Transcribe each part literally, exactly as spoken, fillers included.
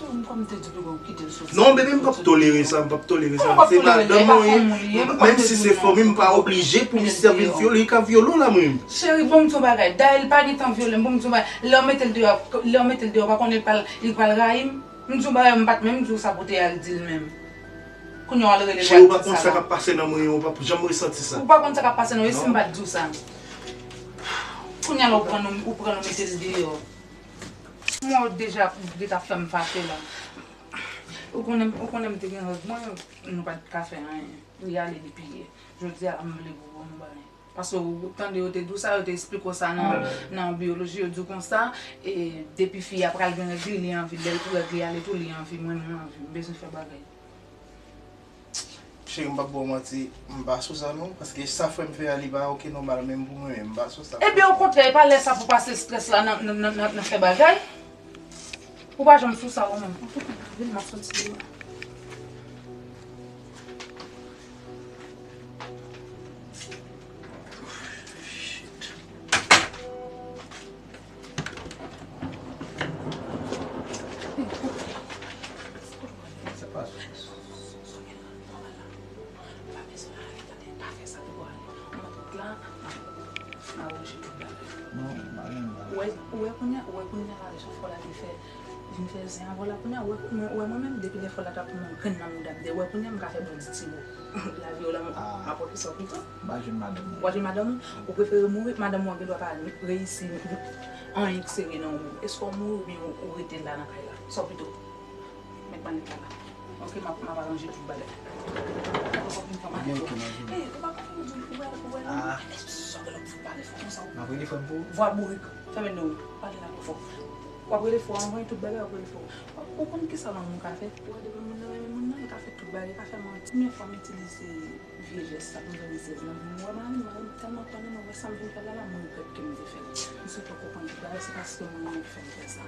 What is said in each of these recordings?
Kòm te di pou ou kite l soti. Non, bebe, m p ap tolere sa, m p ap tolere sa. Se madanm mwen ye. Menm si se fanmi m, m pa oblije pou misye vin vyole, li ka vyole w la, mwen. Cheri, bon, m di w bagay. Dayè, li pa gentan vyole m, bon, m di w bagay. Lè w mete l deyò, lè w mete l deyò, w pa konnen li pral, li pral rayi m. M di w bagay, m pa t menm di w sa pou te al di l menm. Kounye a, w al rele l, w al di l sa la. Cheri, ou pa konn sa k ap pase nan mwen, ou p ap janm resanti sa. Ou pa konn sa k ap pase nan mwen, si m pa t di w sa. Kounye a la, ou pran nou, ou pran nou mete l deyò. Mwen deja, ou deja fè m fache la. Ou konnen, ou konnen m te gen règ mwen, nou pa t ka fè anyen. Li ale, li piye. Jodi a la, m vle pou bon nou bagay. Paske ou tande yo te di w sa, yo te esplike w sa nan, nan biyoloji, yo di w konsa, e depi fi a pral gen règ li, li anvi, lè règ li ale tou, li anvi, mwen menm anvi, m bezwen fè bagay. Cheri, m p ap ba w manti, m pa sou sa non, paske sa frè m fè a, li pa oke nòmal menm pou mwen menm, m pa sou sa. Ebyen, okontrè, e pa lè sa pou pase estrès la nan, nan, nan, nan, nan fè bagay. Ou pa janm sou sa ou menm. Antouka, vin, m ap soti deyò. Sa pa sou. Pa bezwen ale, tande, pa fè sa, nou ale. Mwen tout la, m ap, m ap ranje tout bagay. Non, m pa gen bagay. Ou wè, ou wè kounye a, ou wè kounye a la, jan fò la te fè, vin fè zen avè w la, kounye a, ou wè, ou wè mwen menm, depi lè fò la t ap pran yon grenn nan mouda m, de, ou wè kounye a, m ka fè bandi ti bo. Lavi w la, m ap wè ki sa w pito. M pa jwenn madanm mwen. W ap jwenn madanm ou? Ou prefere mouri, madanm ou an gen dwa pa reyisi anyen k sere nan ou menm. Èske w mouri oubyen ou, ou rete la nan kay la? Sa w pito? Met malèt la la. Ok, m ap, m ap aranje tout bagay. Ou pa konn kòman. Gen ki nan jounen. Ey, ou pa konn pou di, ou wè, ou wè, non? Ah. Èske sa w fout pale fò konsa? M ap rele frè m pou ou. Vwa bourik. Fèmen non. Pale la fò. W ap rele fò, anvan tout bagay, w ap rele fò. Ou konn kisa lanmou ka fè? Ou wè depi moun nan renmen moun nan, li ka fè tout bagay, li ka fè manti. Konbyen fwa m itilize vye jès sa pou m fè misye vin? Mwen, mari m, mari m tèlman konnen mwen, wè sa m vin fè la la, mwen regrèt ke m te fè l. M sot konprann tout bagay, se paske mwen menm ki fè m fè sa.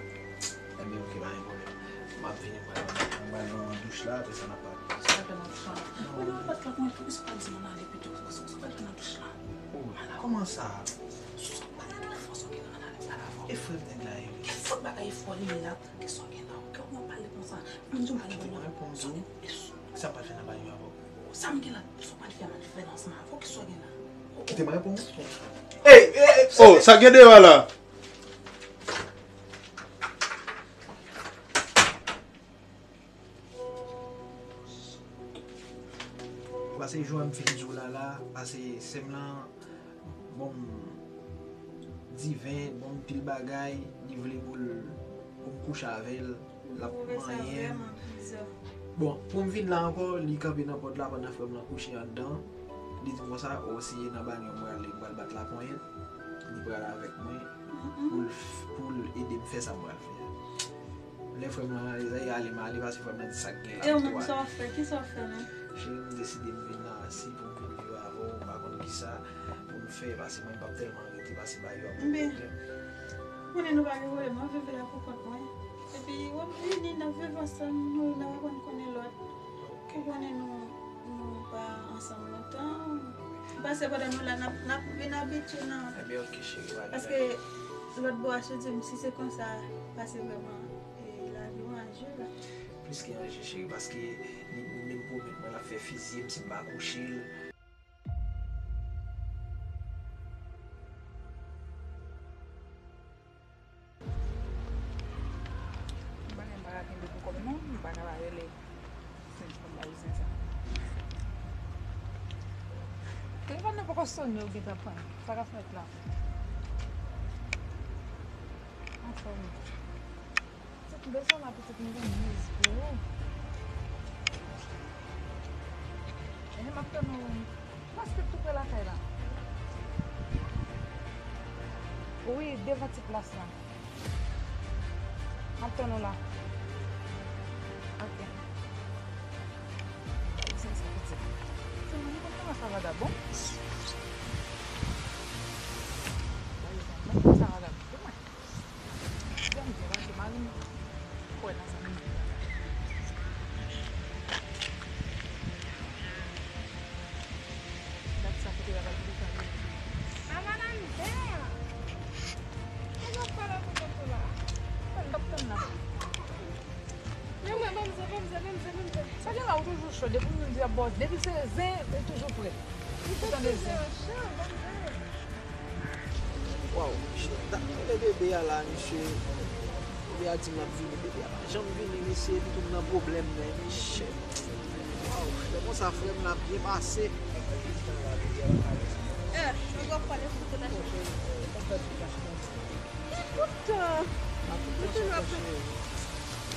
Ebyen, ok, pa gen pwoblèm. M ap vini, m pral, m pral nan douch la, apre sa n ap pale. Sa fè nan douch la. Ou nan pòt la, mwen, poukisa w pa di m ann ale pito? Poukisa w pa di m nan douch la? Oh, kòman sa? Sou sa w pale telefòn, sa w gen nan ann ale pale avè w. E frè m nèg la ye. Ki fout bagay e fò li ye la? Kisa w gen la? Kè w nan pale konsa? Mwen di w pale konsa. Kite mwen reponn tou. Sa w pral fè nan bagay yo avè w? Sa m gen la, sa w pral fè, m al fè l ansanm avè w. Kisa w gen la? Kite mwen reponn. Ey, ey, oh, sa gen deyò a la? Pase jou a m fin di w la la, pase sè m lan, bon, m diven, bon, m pil bagay, li vle pou l, pou m kouche avè l, l ap manyen m. Bon, pou m vin la ankò, li kanpe nan pòt la pandan frè m lan kouche anndan. Li di m konsa, o, si e nan banyo m prale, m pral bat laponyèt, li pral avèk mwen pou l f-, pou l ede m fè sa m pral fè a. Lè frè m lan ale, sa e ale m ale, paske frè m lan di sa k gen la. E ou menm, sa w ap fè? Kisa w ap fè menm? Cheri, m deside m vin la, si pou m vin viv avè w, m pa konn kisa pou m fè, paske mwen m p ap tèlman rete, paske bagay yo ap pwoblèm. Ou konnen nou pa gen pwoblèm, m ap viv la pou kont mwen. Epi, w ap vini, n ap viv ansanm, nou, n ap aprann konnen lòt. Ou konnen nou, nou pa ansanm lontan. Pase pandan nou la, n ap, n ap vin abitye nan. Ebyen, ok, cheri, pa gen. Paske lòt bò a sou di m, si se konsa, pase vrèman, e, lavi w an je la. Plis ke an je, cheri, paske li, li menm pwomèt mwen l ap fè fizye m si m pa kouche l. Bagay m pa ka kenbe pou kò m non, m pa ka pa rele. Senk san ba ou senk san. Telefòn nan poko sone, ou gentan pran. Sa k ap fèt la? Anfòm. Pitit, m bezwen la, pitit, m gen news pou ou. Ehe, m ap tann ou. Prèske tou pre lakay la. Wi, devan ti plas la. M ap tann ou la. Ok. Gade sa, sa pitit. Ti moun, ou konn kòman sa vagabon? Gade sa, gade sa vagabon. Pou mwen. Janm byen pase mari m kwè nan sa m di a. Gad sa kote bagay pou sa ye. A madan m, dèyè a. Kote w pral antre konsa la? Mwen t ap tann la. Sa gen la, ou toujou cho. Depi moun di ap ba w, depi se zen, ou toujou prè. Ou tande zen. Waw, misye t ap tande bebe a la, misye. Bebe a di m l ap vini, bebe a pa janm vini, mesye, epi tou m nan pwoblèm, men, misye. Waw, lè konsa, frè m, n ap byen pase. Eh, mwen ap pale pou tout achte. Ki tout tan? Tout tan ap fè.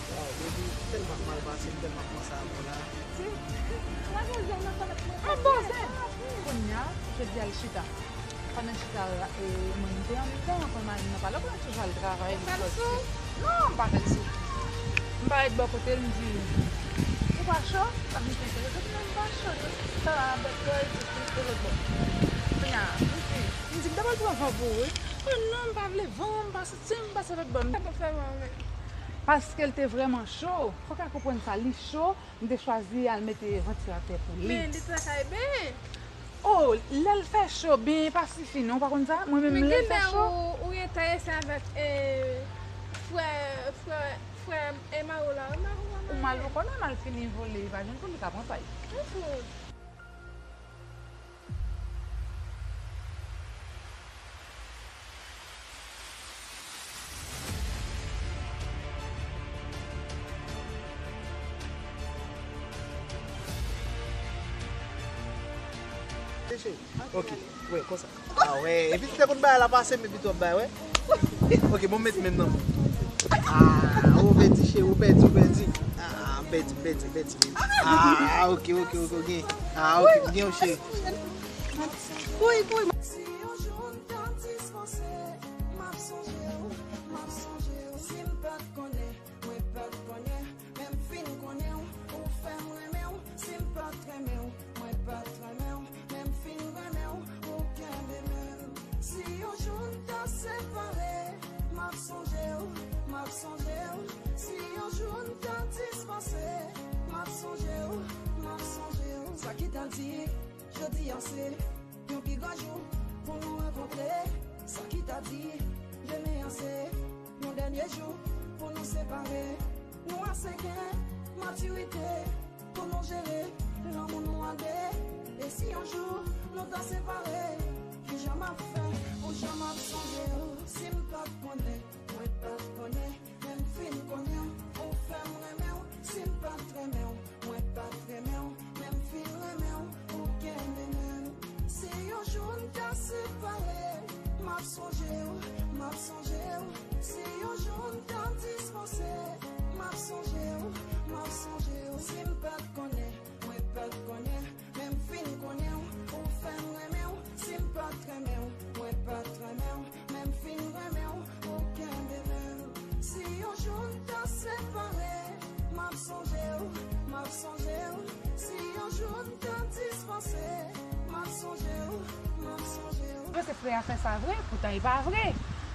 Waw, baby, tèlman mal pase, m tèlman panse a ou la. Mwen poze. Kounye a, jodi a l chita. Pandan l chita la, e, mwen, m te anvi fè yon konn mari nan pale, konnen toujou al travay, li sòti. Non, m pa fè l sou. M parèt bò kote l, m di, ou pa cho? Sa m te enterese, m di, non, m pa cho, non. Sa la, bèt yo, e di, se lòt bò. Kounye a, m di, m di, m ta pral pran van pou ou, wi. Oh non, m pa vle van, m pa santi m pase lòt bò. Sa pa fè van, men. Paske l te vrèman cho. Fòk a konprann sa, li cho, m te chwazi al mete vantilatè pou li. Men li travay byen. Oh, lè l fè cho, byen pa sifi, non, ou pa konn sa? Mwen menm, lè l fè cho. Men genlè ou, ou enterese avèk, e, frè, frè, frè, e, mari w la, wi, mari w la. Ou mal, ou konnen mal fini vole, li pa jwenn pou li ka pran pay. Ou fou. Ok, wè, konsa. Ah, wè. Epi ti te konn bay la pase, men epi tou ap bay, wè. Ok, bon, met men nan. Ah, ou pèdi, cheri, ou pèdi, ou pèdi. Ah, m pèdi, m pèdi, m pèdi. Ah, ok, ok, ok, ok. Ah, ok, m gen yon cheri. Kouy, kouy. Si yon jou m ta dispanse, m ap sonje w, m ap sonje w. Si m pa t konnen, mwen pa t konnen, men m fin konnen w, ou fè m renmen w. Si m pa t renmen w, mwen pa t renmen w, men m fin renmen w, ou kenbe men m. Si yon jou n ta separe, m ap sonje w, m ap sonje w. Si yon jou n ta dispanse, m ap sonje w, m ap sonje w. Sa ki ta di, jodi a se yon pi gran jou pou nou rankontre. Sa ki ta di, demen an se yon dènye jou pou nou separe. Nou ase gen matirite pou nou jere lanmou nou a de. E si yon jou nou ta separe, kijan m ap fè pou janm ap sonje w? Si m pa t konnen, mwen pa t konnen, men m fin konnen w, ou fè m renmen w. Si m pa t renmen w, mwen pa t renmen w, men m fin renmen w, ou kenbe men m. Si yon jou n ta separe, m ap sonje w, m ap sonje w. Si yon jou n ta dispanse, m ap sonje w, m ap sonje w. Si m pa t konnen, mwen pa t konnen, men m fin konnen w, ou fè m renmen w. Si m pa t renmen w, mwen pa t renmen w, men m fin renmen w, ou kenbe men m. Si yon jou n ta separe, m ap sonje w, m ap sonje w. Si yon jou n ta dispanse, m ap sonje w, m ap sonje w. Mwen panse frè a fè sa vre, poutan e pa vre.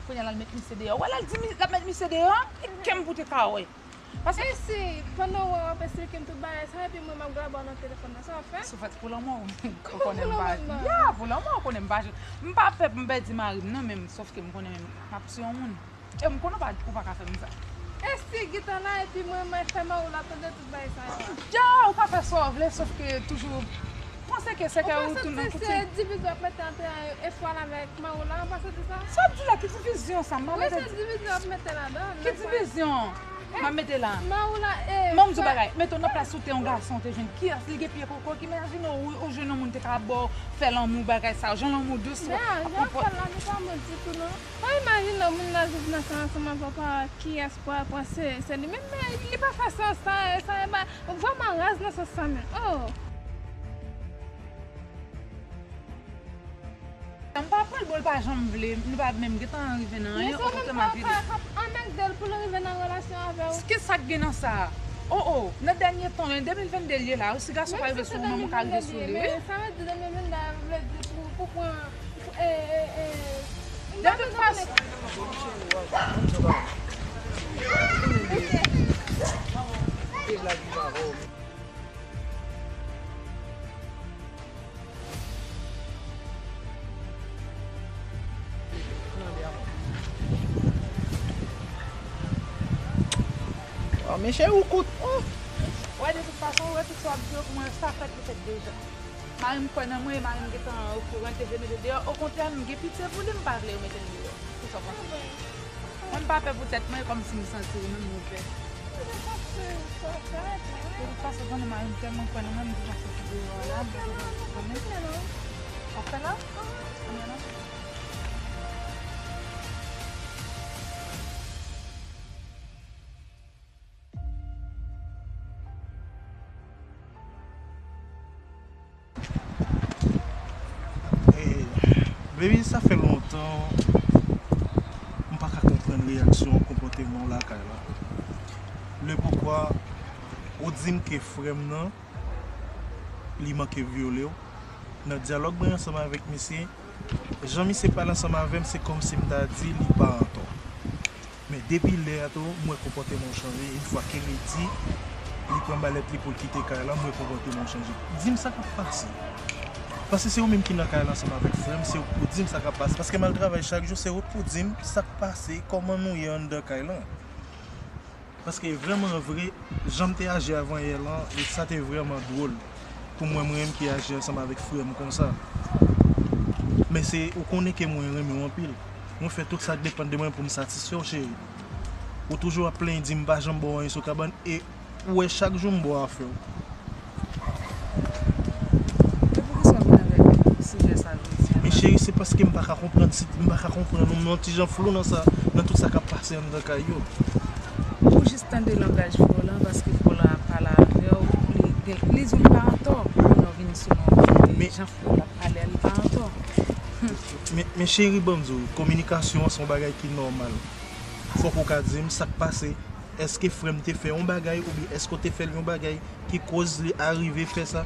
Kounye a l al met misye deyò. Wè lè l di mi- l ap met misye deyò, e kè m pou te ka wè. Paske e si, pandan w wè w ap esplike m tout bagay sa, epi mwen m ap graba w nan telefòn nan, sa w ap fè? Si w fèt pou lanmò, ou konnen m pa, ya, pou lanmò, ou konnen m pa, m pa pè pou m pèdi mari m, non, men m, sòf ke m konnen m ap sou yon moun. E m konnen w pa, ou pa ka fè m sa. E si gitan la, epi mwen, mwen fè mari w la tande tout bagay sa yo a? Ya, ou ka fè sa w vle, sòf ke toujou panse ke se kè ou tounen koute. Ou panse se divizyon w ap mete ant espwa l avèk mari w la, ou panse se sa? Sa w ap di la, ki divizyon sa? M pa mete. Wi, se divizyon w ap mete ladan. Ki divizyon? M ap mete la. Mari w la, e, ban m di w bagay. Mete w nan plas ou te yon gason, te jwenn. Kiyès li gen pye koko? Ki imajine w, ou jwenn yon moun te ka ba w, fè lanmou, bagay sa yo. Jan lanmou dous. Men, jan w ap fè l la, li pa bon ditou, non. Ou imajine w, moun nan viv nan kay ansanm avè w, pa kiyès pou al pran se, se li menm, men li pa fè sans, sa, sa, e pa, ou vrèman raz nan sans sa menm. Oh! M pa pran l bon, l pa janm vle, nou pa menm gentan rive nan anyen, okontrè m ap vide. Men se ou menm k ap anmède l pou l rive nan relasyon avè w. Ki sa k gen nan sa? Oh, oh, nan dènye tan yo, de mil vennde l ye la, si gason pa rive sou ou, manman ka rive sou li, wi. Men sa vle di de mil vennde vle di pou, pou pran, e, e, e, de tout fason. Oh, men cheri, ou kout. Oh. Wè, de tout fason, ou wè tout sa w ap di yo pou mwen, sa fèt, li fèt deja. Mari m kwè nan mwen, e mari m gentan okouran, te vle mete l deyò. Okontrè, m gen pitye pou li, m pa vle yo mete l deyò. Kisa w panse? Mwen, m pa pè pou tèt mwen, e kòmsi m santi ou menm ou pè. De tout fason, konnen mari m tèlman kwè nan mwen, m te panse ki deyò a la, m pa te panse konnen. W ap fè la? Anyen non. Eh, baby, sa fè lontan m pa ka konprann reyaksyon w, konpòteman w lakay la. Le poukwa ou di m ke frè m nan, li manke vyole w. Nan dyalòg mwen ansanm avèk misye, jan misye pale ansanm avè m, se kòmsi m ta di li pa antò. Men depi lè a tou, m wè konpòteman w chanje. Yon fwa ke li di li pran malèt li pou l kite kay la, m wè konpòteman w chanje. Di m sa k ap pase. Paske se ou menm ki nan kay la ansanm avèk frè m, se ou k pou di m sa k ap pase. Paske m al travay chak jou, se ou k pou di m sa k pase, kòman nou ye anndan kay la. Paske vrèman vre, jan m te aji avanyè lan, e sa te vrèman dwòl pou mwen, mwen menm ki aji ansanm avèk frè m konsa. Men se, ou konnen ke mwen renmen w anpil. Mwen fè tout sa k depann de mwen pou m satisfè w, cheri. Ou toujou ap plenyen, di m pa janm ba w anyen sou kabann, e ou wè chak jou m ba w afè w. Men poukisa w vin avèk sijè sa jodi a la? Men cheri, se paske m pa ka konprann, si, m pa ka konprann ou, m yon ti jan flou nan sa, nan tout sa k ap pase anndan kay yo. Ou jis tande langaj Frolan, paske Frolan ap pale avè w, li, li di w li pa antò. Kounye a w vin sou non, men jan Frolan ap pale a, li pa antò. Men, men cheri, ban m di w, kominikasyon an se yon bagay ki nòmal. Fòk ou ka di m sa k pase. Èske frè m te fè yon bagay, oubyen èske w te fè l yon bagay ki koz li arive fè sa?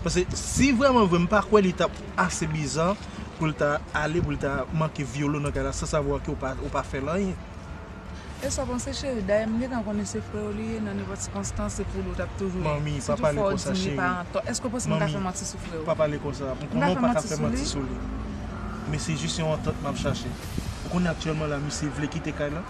Paske si vrèman vre, m pa kwè li t ap ase biza pou l ta ale, pou l ta manke vyole w nan kay la, san savwa ke w pa, ou pa fè l anyen. E sa w panse, cheri? Dayè, m gentan konnen se frè w li ye, nan nenpòt sikonstans, se pou li w t ap toujou, manmi, pa pale konsa, cheri. Èske w panse m ka fè manti sou frè w? Pa pale konsa. M konnen w pa ka fè manti sou li. Men se jis yon antant m ap chache. Ou konnen aktyèlman la, misye vle kite kay la.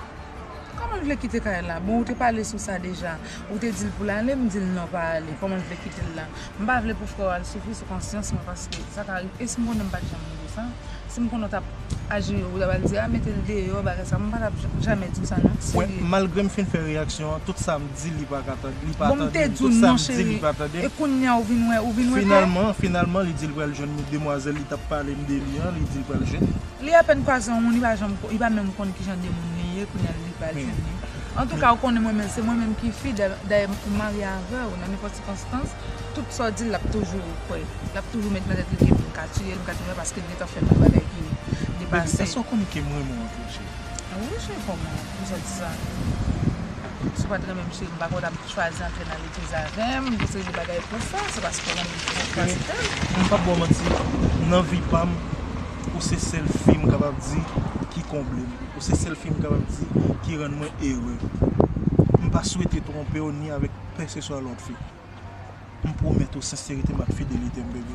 Kòman l vle kite kay la? Bon, ou te pale sou sa deja. Ou te di l pou l ale, m di l non, pa ale. Kòman l vle kite l la? M pa vle pou frè w al soufri sou konsyans mwen, paske sa ka rive. E si m konnen m pa t janm di w sa? Si m konnen w t ap aji, ou t ap al di, a, mete l deyò, bagay sa, m pa t ap j-, jamè di w sa, non. Wè, serye. Malgre m fin fè reyaksyon an, tout sa m di, li pa ka tande, li pa tande m. Bon, m te di w non, cheri. Tout sa m di, li pa tande m. E kounye a, ou vin wè, ou vin wè klè. Finalman, finalman, li di l pral jwenn demwazèl li t ap pale m de li an, li di l pral jwenn li. Li apèn kwaze yon moun, li pa janm ko-, li pa menm konn kijan de moun li ye, kounye a li pral jwenn li. Antouka, ou konnen mwen menm, se mwen menm ki fi, da-, dayè m marye avè w, nan nenpòt sikonstans, tout sa w di l, l ap toujou kwè. L ap toujou met nan tèt li ke m ka tiye l, m ka tiye l, paske l gentan fè m yon bagay ki depase. Baby, èske w konnen ke m renmen w anpil, cheri? Wi, cheri, kòman? Poukisa w di sa? Si w pa t renmen m, cheri, m pa kwè w t ap chwazi antre nan legliz avè m, gen seri de bagay pou w fè, se paske w renmen m twòp, paske. M p ap ba w manti, nan vi pa m, ou se sèl fi m kapab di ki konble m. Ou se sèl fi m kapab di ki rann mwen ere. M pa swete twonpe w ni avèk kèlkeswa lòt fi. M pwomèt ou senserite m ak fidelite m, baby.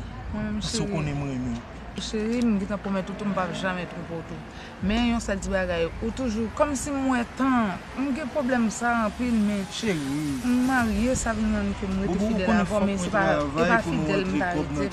Paske w konnen m renmen w. Cheri, m gentan pwomèt ou tou, m p ap jamè twonpe w tou. Men yon sèl ti bagay, ou toujou, kòmsi m wè tan, m gen pwoblèm sa anpil, men cheri, m marye, sa vin rann ke m rete fidèl avè w, men se pa, e pa fidèl m ta rete.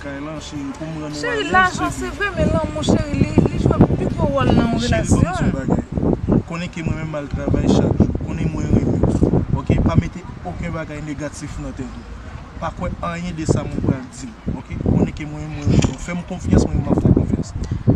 Cheri, lajan se vre, men lanmou, cheri, li, li jwe pi gwo wòl nan yon relasyon. Cheri, ban m di w yon bagay. Konnen ke mwen menm m al travay chak jou. Konnen mwen renmen w. Oke, pa mete okenn bagay negatif nan tèt ou. Pa kwè anyen de sa mwen pral di w, oke? Konnen ke mwen, mwen, mwen, fè m konfyans, mwen, m ap fè w konfyans.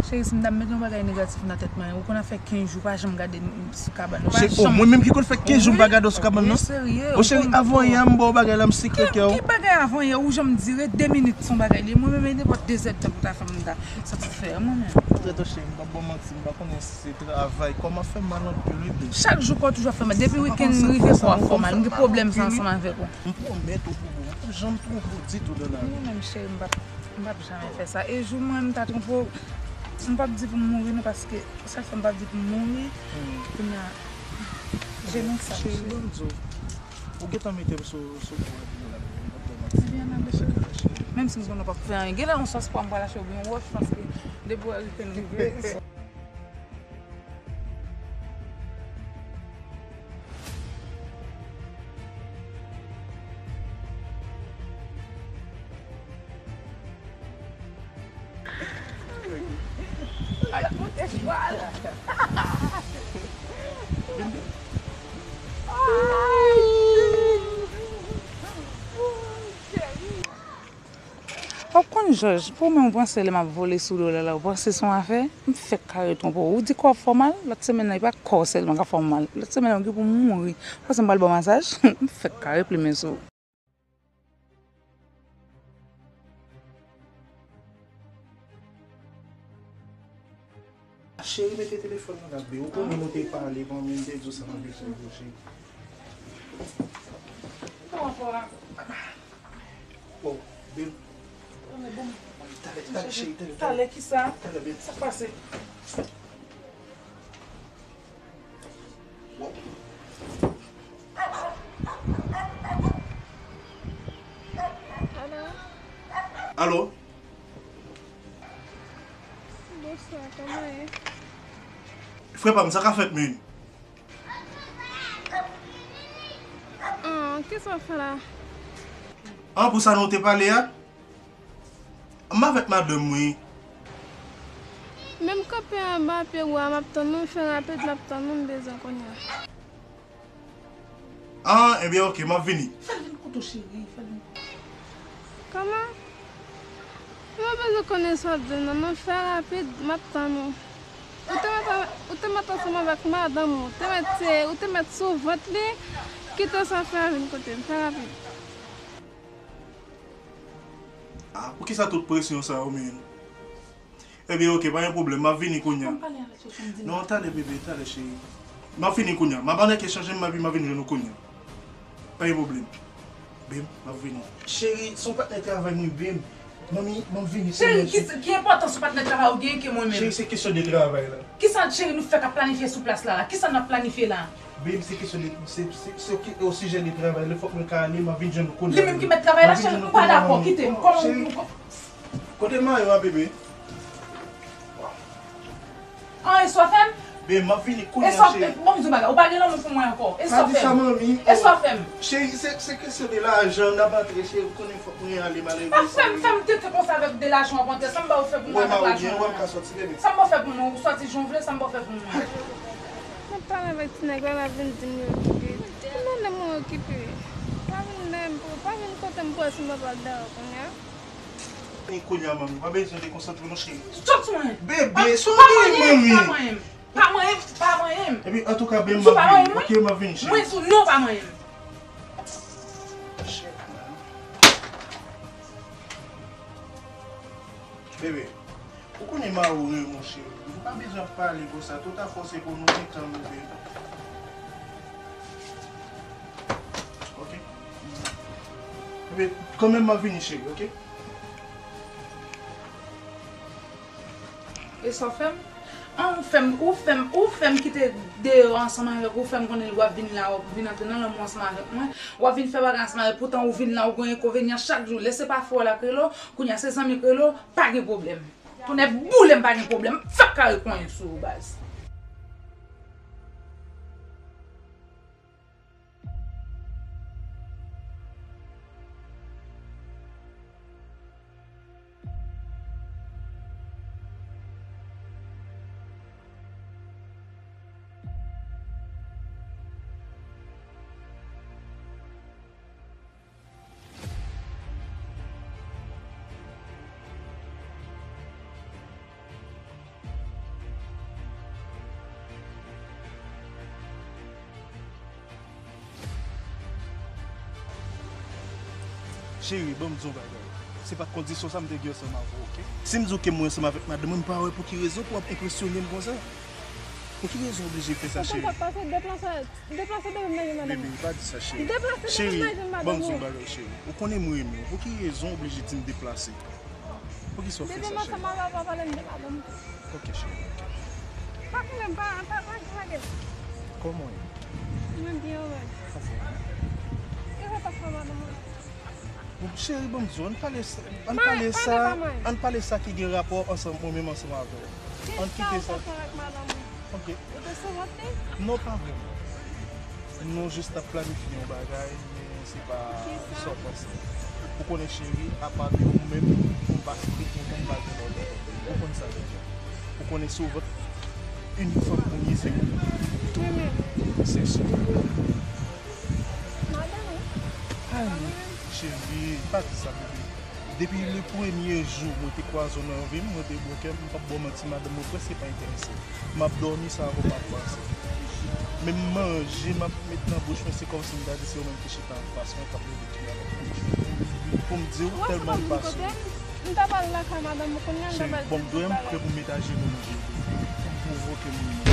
Cheri, si m ta mete yon bagay negatif nan tèt mwen, ou konn ap fè kenz jou, pa janm gade m sou kabann. Ou pa janm. Mwen menm ki konn fè kenz jou m pa gade w sou kabann nan? Wi, serye. O cheri, avanyè a m ba w bagay la, m sekre kè w. Ki, ki bagay avanyè? Ou janm di ret de minit, se yon bagay li ye. Mwen menm, e nenpòt de zè d tan pou ta fè m ta satisfè mwen menm. Trè tò cheri, m p ap ba w manti, m pa konnen si se travay. Kò m ap fè m mal anpil, wi, baby. Chak jou kò w toujou ap fè mal. Depi wikenn rive, kò w ap fè w mal. M gen pwoblèm sa ansanm avèk ou. M pwomèt ou, Poupou, m p ap janm twonpe w ditou nan lavi. Non, menm cheri, m p ap, m p ap jamè fè sa. E jou mwen, m ta twonpe w, m p ap di pou m mouri, non, paske sa fè m p ap di pou m mouri. Kounye a, je m'en sers, cheri. Cheri, ban m di w, ou gentan mete m sou, sou pwa de la, m p ap ba w manti. Ebyen, n ale, cheri. Menm si m konnen w p ap fè anyen. Genlè yon sòs pwa m pral achte oubyen yon wòch, paske depi w wè wikenn rive. W ap konn Jòj, pou mwen, ou panse lè m ap vole sou do w la, la, ou panse se yon afè? M fèk kare twonpe w. Ou di kò w ap fè w mal, lòt semèn nan, e pa kò w sèlman k ap fè w mal. Lòt semèn nan, ou gen pou mouri. Ou panse m pral ba w masaj? M fèk kare plimen sou ou. Cheri, mete telefòn nan la, babe. Ou konnen nou te pale, bon, men m te di w sa m ap vin fè pou cheri. Kòman fò a? Bon, babe. Talè, talè, cheri, talè, talè. Talè kisa? Talè, babe. Sa k pase? Alo? Alo? Bonswa, kòman ye? Frè pa m, sa ka fèt menm? Ah, kisa w fè la? Ah, pou sa nou te pale a? M avèk madanm mwen. Men m kanpe anba pye bwa, m ap tann ou, fè rapid, m ap tann ou, m bezwen kounye a. Ah, ebyen, oke, m ap vini. Fè l vin kote w, cheri, fè l vin kote w. Kòman? Mwen bezwen konnen sa w ap di m nan, non, fè rapid, m ap tann ou. Ou te mèt, ou te mèt ansanm avèk madanm ou, ou te mèt, ou te mèt sou vant li, kite sa fè a vin kote m, fè rapid. Ah, poukisa tout presyon sa yo, menm? Ebyen, oke, pa gen pwoblèm, m ap vini kounye a. Fò m pale avèk Sofèm, di m. Non, talè, bebe, talè, cheri. M ap vini kounye a. M ap annik echanje m, epi m ap vin jwenn ou kounye a. Pa gen pwoblèm. Bem, m ap vini. Cheri, se yon patnè travay mwen, bem. Manmi, m ap vini kounye a, cheri. Cheri, ki, ki enpòtans yon patnè travay ou genyen ke mwen menm? Cheri, se kesyon de travay la. Kisa cheri nou fè k ap planifye sou plas la la? Kisa n ap planifye la? Bem, se kesyon de, se, se, se ki, o sijè de travay la, fòk mwen ka ale, m ap vin jwenn ou kounye a. Li menm ki mèt travay la, cheri, m pa dakò, kite m. Kòman ou, kote mayo a, bebe? An, e sa w fè m? Bem, m ap vini kounye a, cheri. Bon, m di w bagay, ou pa gen lanmou pou mwen ankò. E sa w fè m? Pa di sa, manmi. E sa w fè m? Cheri, se, se kesyon de lajan, n ap antre, cheri, ou konnen fòk mwen ale, malerezman. Pa fè m, fè m tete konsa avèk de lajan w ap antre. Sa m ba ou fè pou mwen avèk lajan an? Wè, m ka sòti, bebe. Sa m ba w fè pou mwen? Ou sòti jan w vle, sa m ba w fè pou mwen? M ap pale avèk ti nèg la, l ap vin di m li okipe. Mwen menm mwen okipe. Pa vin dèyè m, pa vin kote m pou wè si m pa pral dèyè w kounye a. Ni kounye a, manmi, pa bezwen dekonsantre non, cheri. Sòt sou mwen! Bebe, sou mwen, manmi! Pa manyen m, pa manyen m, pa manyen m! Epi, antouka, bem, m ap vini. Oke, m ap vini, cheri. Mwen di w non, pa manyen m! Bebe, ou konnen mari w rele w, monchè. Ou pa bezwen ap pale konsa. Tout afè w se pou nou gen tan nou, bebe. Oke. Bebe, kanmenm, m ap vini, cheri, oke? E sa w fè m? An, ou fè m, ou fè m, ou fè m kite deyò ansanm avèk ou, fè m konnen w ap vin la, w ap vin antre nan lanmou ansanm avèk mwen, w ap vin fè bagay ansanm avèk, poutan ou vin la, ou gen enkonvenyan chak jou. Lè se pa frè w la k rele w, kounye a se zanmi k rele w, pa gen pwoblèm. Tonnè boule m pa gen pwoblèm, m fèk kare konyen sou ou, baz. Cheri, ban m di w yon bagay. Se pa t kondisyon sa m te gen ansanm avè w, oke? Si m di w ke mwen ansanm avèk madanm mwen, m pa wè pou ki rezon pou w ap enpresyone m konsa. Pou ki rezon w oblije fè sa, cheri? Ou konn sa k pase, deplase, deplase depi m nan madanm mwen. Bebe, pa di sa, cheri. Deplase depi m nan madanm mwen. Cheri, ban m di w yon bagay, cheri. Ou konnen m renmen w. Pou ki rezon w oblije di m deplase? Poukisa w fè sa, cheri? Depi m ansanm avè w, pa pale m de madanm. Oke, cheri, oke. Pa konnen, pa, pa, pa, pa gen. Kòman w ye? Mwen byen, wi. Anfòm. Kisa w t ap fè madanm mwen? Bon, cheri, ban m di w, ann pale sa, ann pale sa, ann pale sa ki gen rapò ansanm, mwen menm ansanm avè w. Ann kite sa. Kisa w t ap fè avèk madanm mwen? Oke. Ou te sou vant li? Non, pa vrèman. Nou jis t ap planifye yon bagay, men se pa sa w panse. Ou konnen, cheri, apa de ou menm, m pa site pou mwen, m pa gen lòt. Ou konn sa deja. Ou konnen sou vant, Inik fanm pou m ye se ou menm. Mwen menm. Se sou. Madanm ou. Ay, cheri, pa di sa, bebe. Depi le premye jou mwen te kwaze w nan vi m, mwen te bwè kè m, m p ap ba w manti, madanm mwen prèske pa enterese. M ap dòmi sa avè w m ap panse. Menm manje m ap met nan bouch mwen, se kòmsi m ta di se ou menm ki chita anfas mwen k ap leve tou avèk bouch mwen. Pou m di w, tèlman m pa sou. M ta pral lakay madanm ou kounye a, m ta Cheri, pral bon, m di dwe tout m bagay. Prè pou m mete a jenou nan je w pou pwovoke moun nan.